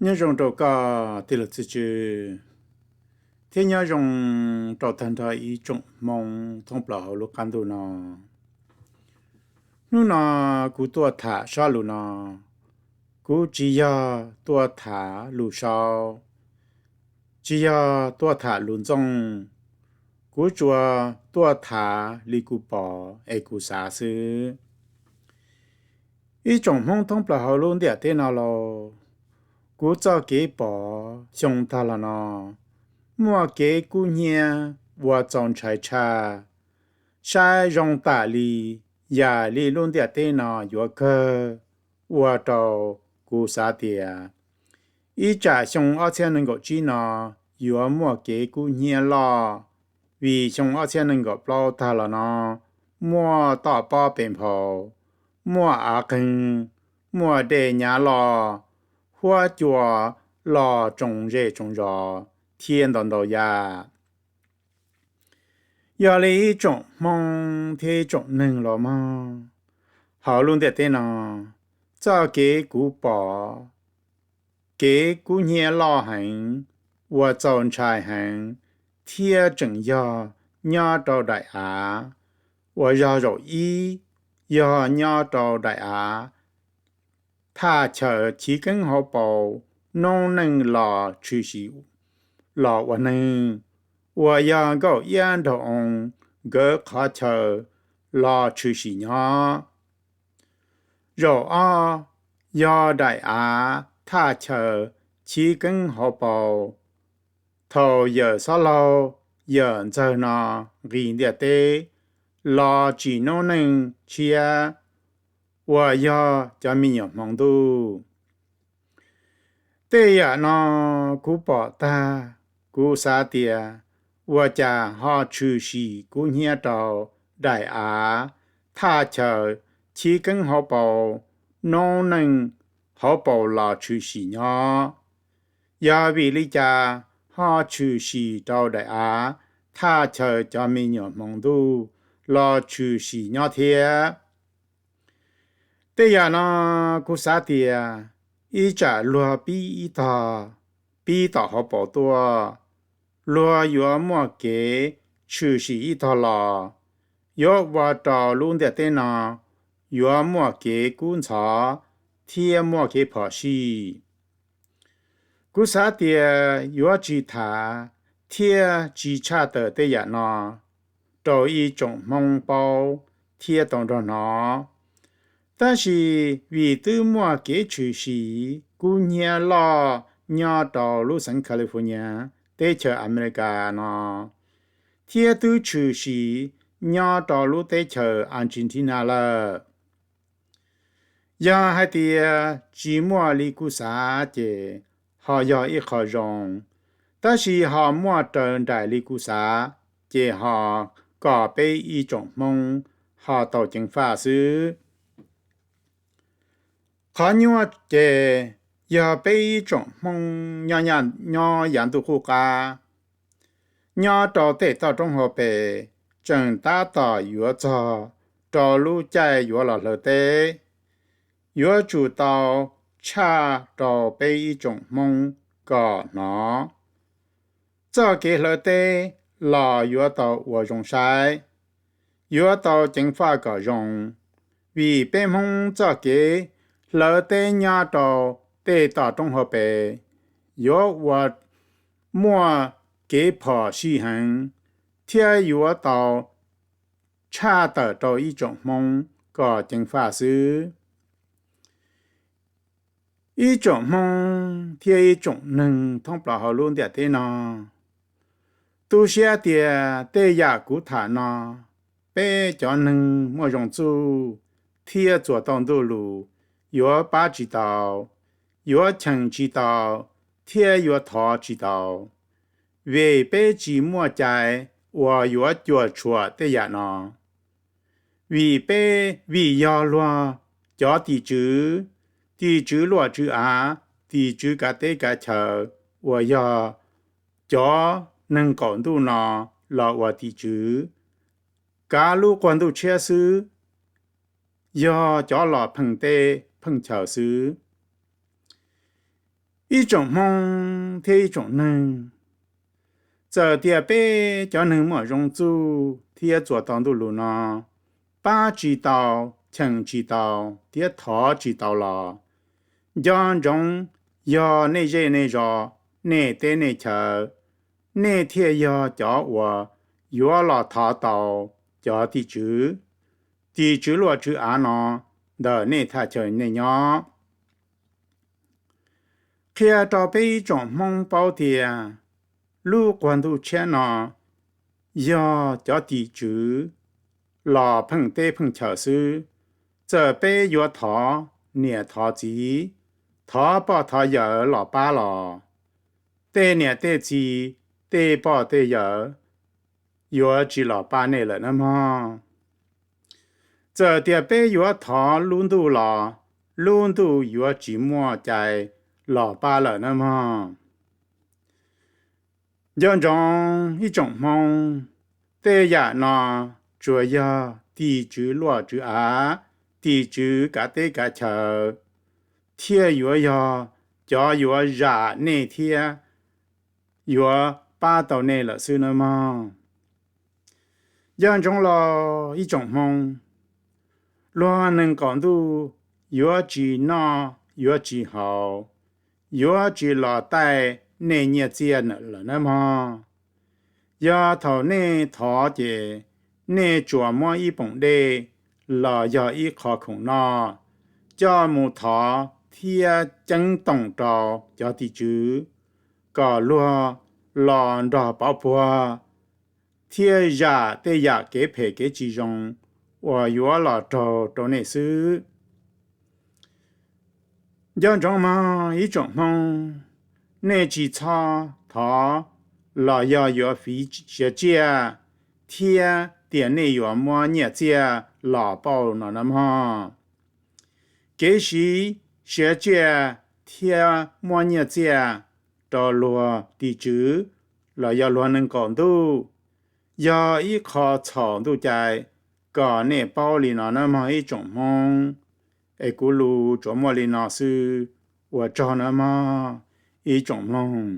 Nyob zoo rau koj tij laug Txwj Tswv, thiab nyob zoo rau tag nrho ib tsoom Hmoob thoob plaws hauv lub qab ntuj no. Hnub no kuv tuaj tham sob lus no, kuv tsis yog tuaj tham lus sau, tsis yog tuaj tham lus ntxooj, kuv tsuas tuaj tham li kuv pom es kuv xav xwb. Ib tsoom Hmoob thoob plaws hauv lub ntiaj teb no lauj, kuv txoj kev pom xyoo tag los no, muaj kev kub hnyiab ua txaus ntshai tshaj. Saib zoo tam li, yam li lub ntiaj teb no yuav kawg, ua rau kuv xav tias ib tsam xyoo ob txhiab nees nkaum tsib no yuav muaj kev kub hnyiab loj, vim xyoo ob txhiab nees nkaum plaub tag los no muaj toj pob pes nphau, muaj av qeeg, muaj dej nyav loj, huab cua los tsoom zej tsoom zos thiab ntau ntau yam. Yog li ib tsoom Hmoob thiab ib tsoom neeg los mog, hauv lub ntiaj teb no, txoj kev kuv pom kev kub hnyiab loj heev, ua txaus ntshai heev, thiab tseem yog nyob rau daim av uas yog zaum ib, yog nyob rau daim av thaj chaw chiv keeb hauv paus noob neej los tshwm sim los ua neeg, uas yog nkauj iab nraug oo nkawd qhov chaw los tshwm sim nyob. Zaum ob, yog daim av thaj chaw chiv keeb hauv paus thaum yawm xob laug, yawm ntxawg no nqis ntiaj teb los tsim noob neej tshiab uas yog cov me nyuam hmoov ntuj. Tej yam no kuv pom tag, kuv xav tias ua cas ho tshwm sim kub hnyiab rau daim av thaj chaw chiv keeb hauv paus noob neej hauv paus los tshwm sim nyob. Yog vim li cas ho tshwm sim rau daim av thaj chaw cov me nyuam hmoov ntuj los tshwm sim nyob thiab? Tej yam no kuv xav tias ib tsam luag pib ib tog, pib tom hauv paus tuaj, luag yuav muaj kev tshwm sim ib tog los, yuav ua rau lub ntiaj teb no yuav muaj kev kub ntxhov thiab muaj kev phom sij. Kuv xav tias yuav tsis tham thiab tsis tshaj tawm tej yam no rau ib tsoom Hmoob paub thiab tau nrog hnov. Tab sis vim twb muaj kev tshwm sim kub hnyiab loj nyob rau lub xeev California, teb chaws Amelikas no, thiab twb tshwm sim nyob rau lub teb chaws Argentina lawm. Yog hais tias tsis muaj li kuv xav ces ho yog ib qho zoo, tab sis ho muaj raws nraim li kuv xav ces ho kom peb ib tsoom Hmoob ho tau ceev faj xwb. Qhov nyuaj ces yog peb ib tsoom Hmoob nyob yav ntuj qub qab, nyob rau tej toj roob hauv pes, tseem tab tom yuav txog rau lub caij yuav los hlawv teb. Yuav tsum tau tshaj rau peb ib tsoom Hmoob kom hnov, txoj kev hlawv teb los yuav tau ua zoo saib, yuav tau ceev faj kom zoo, vim peb Hmoob txoj kev hlawv teb nyob rau tej toj roob hauv pes yuav ua muaj kev phom sij heev, thiab yuav tau tshaj tawm rau ib tsoom Hmoob kom ceev faj xwb. Ib tsoom Hmoob thiab ib tsoom neeg thoob plaws hauv lub ntiaj teb no, tu siab tias tej yam kuv tham no, peb cov neeg muaj zoo txuj thiab txuas tau ntuj lus yuav pab tsis tau, yuav cheem tsis tau, thiab yuav thov tsis tau, vim peb tsis muaj cai uas yuav cuam tshuam tej yam no. Vim peb, vim yog luag cov tim tswv, tim tswv luaj tswv av, tim tswv kav teb kav chaw, uas yog cov neeg qaum ntuj no los ua tim tswv kav lub qub ntuj tshiab xwb, yog cov los pheej teb pheej chaw xwb. Ib tsoom Hmoob thiab ib tsoom neeg, txawm tias peb cov neeg muaj zoo txuj thiab txuas tau ntuj lus no, pab tsis tau, cheem tsis tau, thiab thov tsis tau los, nco ntsoov, yog nej zej nej zos, nej teb nej chaw, nej thiaj yog cov uas yuav los thov tau cov tim tswv, tim tswv luaj tswv av no ntawm nej thaj chaw nej nyob. Qhia rau peb ib tsoom Hmoob paub tias lub quas ntuj tshiab no yog cov tim tswv los pheej teb pheej chaw xwb. Txawm peb yuav thov niam thov txiv, thov pog thov yawm los pab los, tej niam tej txiv, tej pog tej yawm yuav tsis los pab nej lawm nawb mog. Txawm tias peb yuav thov lub ntuj los, lub ntuj yuav tsis muaj cai los pab lawm nawb mog. Nco ntsoov ib tsoom Hmoob, tej yam no tsuas yog tim tswv luaj tswv av, tim tswv kav teb kav chaw thiaj yuav yog cov yuav zam nej thiab yuav pab tau nej lawm xwb nawb mog. Nco ntsoov los ib tsoom Hmoob, luag nees nkaum ntuj yuav tsis noj yuav tsis haus, yuav tsis los taij nej nyiaj txiaj lawm nawb mog. Yog thaum nej thov ces nej tsuas muab ib poom dej los yog ib qho khoom noj coj mus thov thiab ceeb toom rau cov tim tswv kom luag los nrog pauv puag thiab zam tej yam kev phem kev tsis zoo uas yuav los raug rau nej xwb. Nco ntsoov mog ib tsoom Hmoob, nej tsis txhob thov los yog yuav fiv siav tsiaj thiab tias nej yuav muab nyiaj txiaj los pauj no nawb mog. Kev siv siav tsiaj thiab muab nyiaj txiaj rau luag tim tswv los yog luag nees nkaum ntuj yog ib qho txhaum ntuj cai, kom nej paub li no nawb mog ib tsoom Hmoob. Es kuv lus tsuas muaj li no xwb, ua tsaug nawb mog ib tsoom mloog.